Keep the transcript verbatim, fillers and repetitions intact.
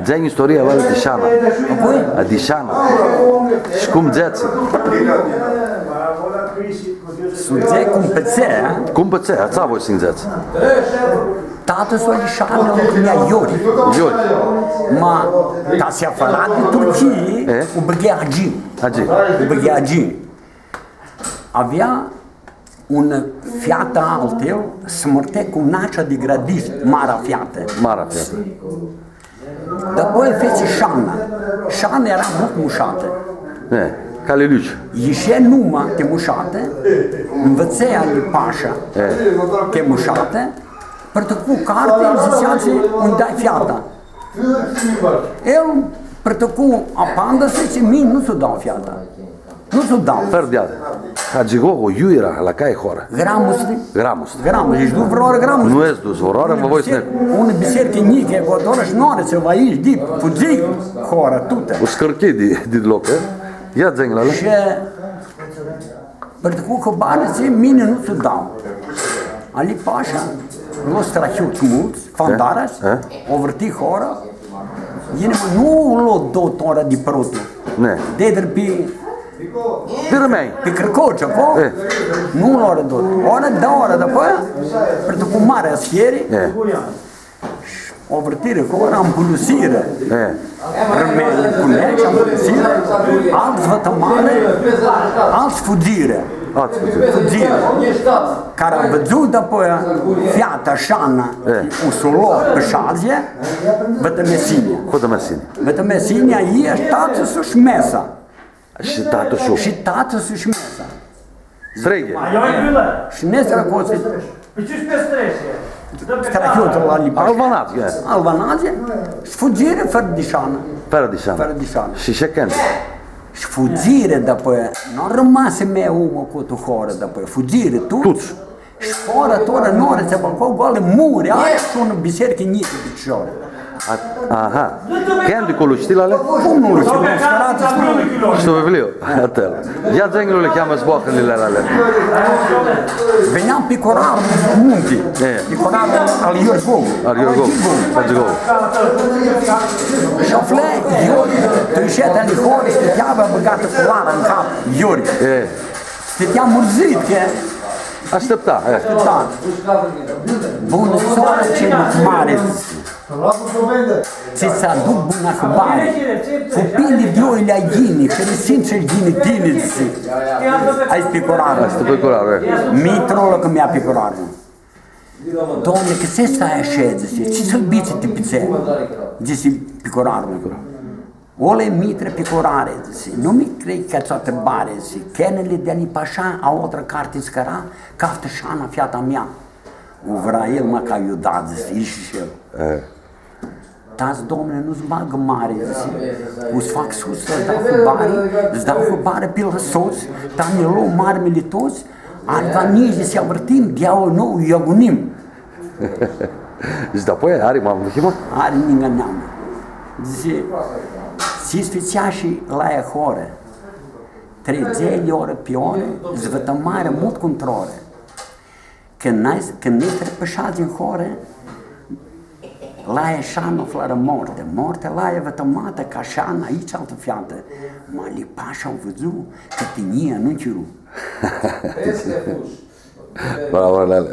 Dzã-nj istoria, lali, di Shana. A cui? A di Shana. Shi cum dzãtsi? Su dzã cum pãtsea, a? Cum pãtsea, atsea voi s-nj-dzãts. Tatã-su ali Shana u numea Iori. Iori. Ma, ta s-afãra di Turchii, e? U bãgã Agi. Agi. U bãgã Agi. Avea un featã al tãu, s-mãrtã cu Nacea di Gradis, mara featã. Mara featã. Dapoi fetsi Shana. Shana eara multu mushatã. E, ca Liliuci. Ishi numa ti mushatã, nvitsã ali Pasha, e, ti mushatã, prãtãcu carti, dzãtsea, tsi, ãnj dai feata. El prãtãcu apandisi, dzãtsi, mini nu tsã dau feata. Nu tsã dau. Fãrã di alti. Hagi Gogo, iu eara, la cai horã? Gramusti. Gramusti. Gramusti. Eshti dus vãrãoarã Gramusti? Nu escu dus vãrãoarã, ma voi s-neg. Unã bisearicã njicã, cu atora shi nu ari tsiva, eshti di, fudzii hora tutã. U scãrchii di, di loc, e? Ia dzã-nj, lali. Shi prãtãcu hãbari, dzãtsi, mini nu tsã dau. Ali Pasha, lo strahiuts multsã, fandaras, e? E? U vãrti hora, yini, ma nu lo dot tora di protlu. Ne. Di drepti pi rãmei. Pi crãcoci, aclo? E. Nu lo ora dot. Ora, da ora, dapoi, prãtãcu mari aschieri, e, u vãrtirã hora, ampulusirã. E. Rãmei cu neci, ampulusirã, altsã vãtãmarã, altsã fudzirã. Altsã fudzirã. Fudzirã. Cara vidzu dapoi feata Shana, e, u s-u lo pi shadzi, vãtãmeasinja. Vãtãmeasinja. Vãtãmeasinja, ia shi tatã-su shi mesa. Shi tatã-su. Shi tatã-su shi mesa. Strighi. Shi mesa eara cu osi. Strahiuts la ali Pasha. Alvanadz, e. Alvanadz, shi fudzirã fãrã di Shana. Fãrã di Shana. Fãrã di Shana. Shi shi cãndu? Shi fudzirã dapoi, nu armasi mea umã cu tu hora dapoi, fudzirã tuts. Tuts. Shi hora tora nu ari tsiva aclo, goalã muri ari shi unã bisearicã njicã di picioarã. A, aha. Cãnticlu, shtii, lali? Cum nu lu shtiu? Cum s-arãtã? Shi tu vivliu. Ia dzã-nj, lali, cheamã zboarãli, lali. Vinea picurarlu munti. E. Picurarlu al Iorgo. Al Iorgo. Al Gigo. Shi aflã, Iori, tu ishea di ali hori, shi ti avea bãgatã culara tu cap, Iori. E. Stãtea murzit, cã ashtipta, e. Ashtipta. Bunã soarã, cel mari. Tsi tsã aduc bunã hãbari. Cu pini di oili a ghini, hãrisintsã ghini tini, dzãtsi. Ai picurarlu. Ashi, picurarlu, e. Mitrul cã mi-a picurarlu. Doamne, cã tsi stai ashi, dzãtsi, tsi s-albi ti pitsea? Dzãtsi picurarlu. Ole, Mitre, picurare, dzãtsi, nu mi crei cã tsã ntribari, dzãtsi, cãnili di ali Pasha, a otrã carti s-cãra, caftã Shana, feata mea. U vrea el, ma ca iuda, dzãtsi, ishi shi el. E. Tas, Doamne, nu s-bagã mari, dzãtsi, u s-fac sus, s-dau hãbari, s-dau hãbari pi la sots, ta nã lo marmili tuts, arganizã s-avãrtim, di aua nu, iu agunim. Shi dapoi ari ma muhimã? Ari ningã neamã. Dzãtsi, tsi s-fãtsea shi la aia horã. Trei dzãli, orã pi orã, s-vãtãmarã multu cuntrorã. Cãndu nai, cãndu nai trepãshatã din horã, la aia Shana aflarã mortã. Mortã la aia vãtãmatã, ca Shana, aici altã featã. Ma ali Pasha u vidzu, cã tinjia nu nchiru. Bravo, Lele.